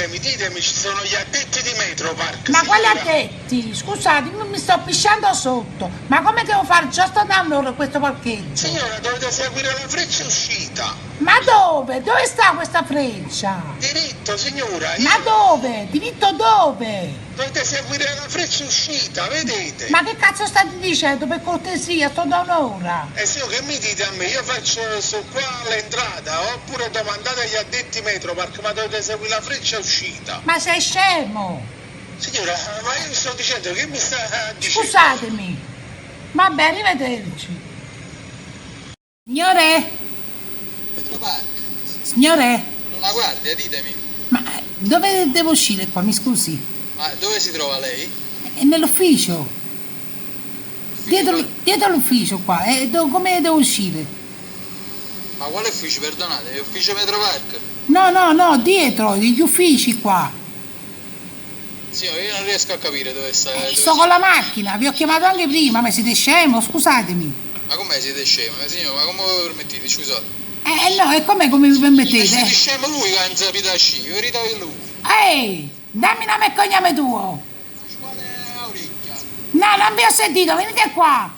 Ditemi, ditemi, ci sono gli addetti di Metropark, Ma quali signora. addetti? Scusate, io mi sto pisciando sotto. Ma come devo fare? Già sto andando ora a questo parcheggio. Signora, dovete seguire la freccia uscita. Ma dove? Dove sta questa freccia? Diritto, signora. Ma io- dove? Diritto dove? Dovete seguire la freccia uscita, vedete? Ma che cazzo state dicendo? Per cortesia, sto da un'ora. E signor, che mi dite a me? Io faccio su qua l'entrata, oppure domandate agli addetti Metropark, ma dovete seguire la freccia uscita. Ma sei scemo? Signora, ma io vi sto dicendo che mi sta dicendo? Scusatemi. Vabbè, arrivederci. Signore? Signore? Sono la guardia, ditemi. Ma dove devo uscire qua? Mi scusi. Ma dove si trova lei? È nell'ufficio. Dietro, dietro l'ufficio qua. E come devo uscire? Ma quale ufficio, perdonate? È ufficio Metropark? No, no, no, dietro, gli uffici qua. Signore, io non riesco a capire dove sta. Dove Sto si- con la macchina, vi ho chiamato anche prima, ma siete scemo, scusatemi. Ma com'è siete scemo? Ma signore, ma come vi permettete? Scusate. No, e come, come vi Ma permettete? siete scemo lui che non sapete sci, verità è lui. Ehi, dammi nome e cognome tuo. Ma quale orecchia? No, non vi ho sentito, venite qua.